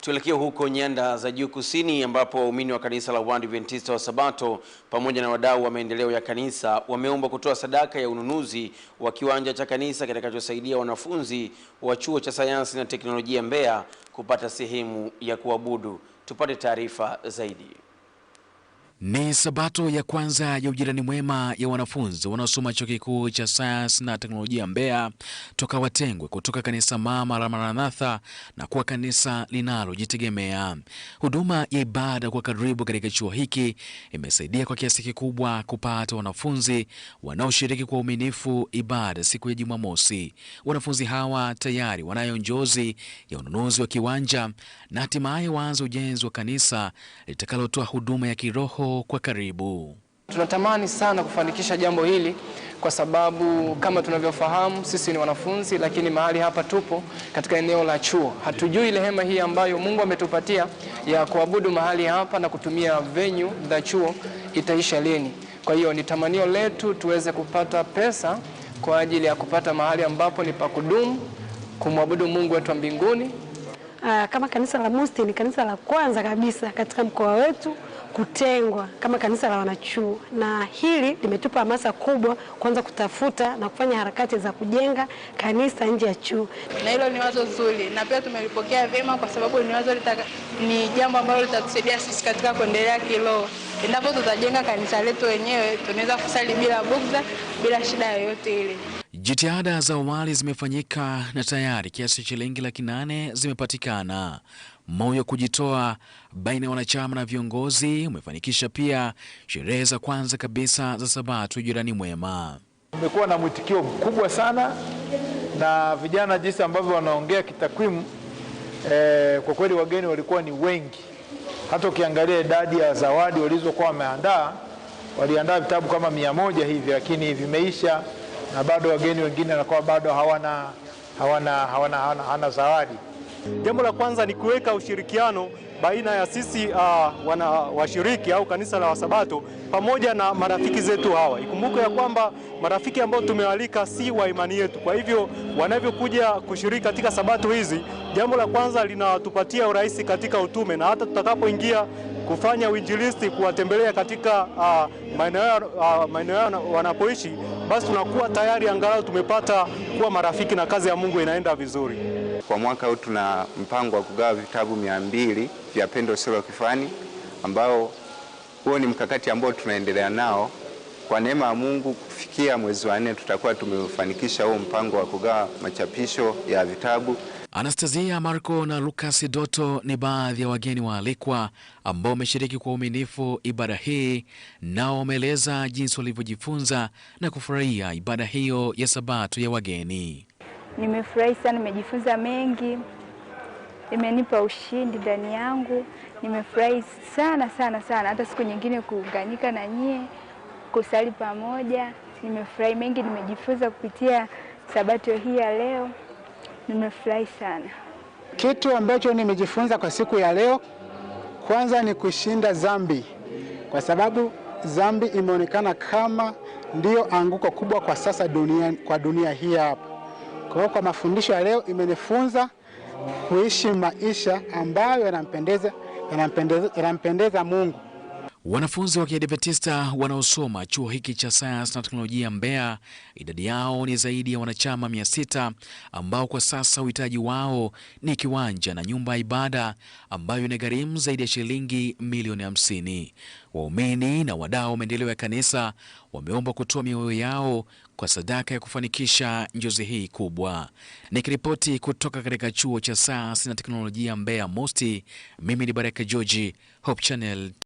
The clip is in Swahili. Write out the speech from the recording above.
Tuelekee huko nyanda za juu kusini ambapo waumini wa kanisa la Waadventista wa Sabato pamoja na wadau wa maendeleo ya kanisa wameomba kutoa sadaka ya ununuzi wa kiwanja cha kanisa kitakachosaidia wanafunzi wa chuo cha sayansi na teknolojia Mbeya kupata sehemu ya kuabudu. Tupate taarifa zaidi. Ni Sabato ya kwanza ya ujirani mwema ya wanafunzi wanaosoma chuo kikuu cha sayansi na teknolojia Mbeya toka watengwe kutoka kanisa mama la Maranatha na kuwa kanisa linalojitegemea. Huduma ya ibada kwa karibu katika chuo hiki imesaidia kwa kiasi kikubwa kupata wanafunzi wanaoshiriki kwa uaminifu ibada siku ya Jumamosi. Wanafunzi hawa tayari wanayo njozi ya ununuzi wa kiwanja na hatimaye waanze ujenzi wa kanisa litakalotoa huduma ya kiroho kwa karibu. Tunatamani sana kufanikisha jambo hili kwa sababu kama tunavyofahamu sisi ni wanafunzi, lakini mahali hapa tupo katika eneo la chuo. Hatujui ile hema hii ambayo Mungu ametupatia ya kuabudu mahali hapa na kutumia venue za chuo itaisha lini. Kwa hiyo ni tamanio letu tuweze kupata pesa kwa ajili ya kupata mahali ambapo ni pa kudumu kumwabudu Mungu wetu wa mbinguni. Kama kanisa la Musti ni kanisa la kwanza kabisa katika mkoa wetu kutengwa kama kanisa la wanachuo, na hili limetupa hamasa kubwa kuanza kutafuta na kufanya harakati za kujenga kanisa nje ya chuo. Na hilo ni wazo zuri na pia tumelipokea vyema kwa sababu ni wazo ni jambo ambalo litatusaidia sisi katika kuendelea kiroho. Endapo tutajenga kanisa letu wenyewe, tunaweza kusali bila bugdha, bila shida yoyote ile. Jitihada za awali zimefanyika na tayari kiasi cha shilingi 800,000 zimepatikana. Moyo kujitoa baina ya wanachama na viongozi umefanikisha pia sherehe za kwanza kabisa za Sabato jirani mwema. Kumekuwa na mwitikio mkubwa sana na vijana jinsi ambavyo wanaongea kitakwimu, kwa kweli wageni walikuwa ni wengi. Hata ukiangalia idadi ya zawadi walizokuwa wameandaa, waliandaa vitabu kama 100 hivi, lakini vimeisha na bado wageni wengine wanakuwa bado hawana zawadi. Jambo la kwanza ni kuweka ushirikiano baina ya sisi washiriki au kanisa la Wasabato pamoja na marafiki zetu hawa. Ikumbuke ya kwamba marafiki ambao tumewalika si wa imani yetu. Kwa hivyo wanavyokuja kushiriki katika Sabato hizi, jambo la kwanza linatupatia urahisi katika utume, na hata tutakapoingia kufanya uinjilisti, kuwatembelea katika maeneo yao wanapoishi, basi tunakuwa tayari angalau tumepata kuwa marafiki na kazi ya Mungu inaenda vizuri. Kwa mwaka huu tuna mpango wa kugawa vitabu 200 vya Pendo Lisilo Kifani, ambao huo ni mkakati ambao tunaendelea nao. Kwa neema ya Mungu kufikia mwezi wa 4 tutakuwa tumefanikisha huo mpango wa kugawa machapisho ya vitabu. Anastasia Marco na Lucas Doto ni baadhi ya wageni waalikwa ambao wameshiriki kwa uaminifu ibada hii, nao wameeleza jinsi walivyojifunza na kufurahia ibada hiyo ya Sabato ya wageni. Nimefurahi sana, nimejifunza mengi, imenipa ushindi ndani yangu. Nimefurahi sana sana sana, hata siku nyingine kuunganika na nyie kusali pamoja. Nimefurahi mengi, nimejifunza kupitia Sabato hii ya leo. Nimefurahi sana. Kitu ambacho nimejifunza kwa siku ya leo, kwanza ni kushinda dhambi, kwa sababu dhambi imeonekana kama ndio anguko kubwa kwa sasa kwa dunia hii hapa. Kwa hiyo kwa mafundisho ya leo imenifunza kuishi maisha ambayo yanampendeza Mungu. Wanafunzi wa Kiadventista wanaosoma chuo hiki cha sayansi na teknolojia Mbeya, idadi yao ni zaidi ya wanachama 600 ambao kwa sasa uhitaji wao ni kiwanja na nyumba ya ibada ambayo inagharimu zaidi ya shilingi milioni 50. Waumini na wadau wa maendeleo ya kanisa wameomba kutoa mioyo yao kwa sadaka ya kufanikisha njozi hii kubwa. Nikiripoti kutoka katika chuo cha sayansi na teknolojia Mbeya Mosti, mimi ni Baraka George, Hope Channel.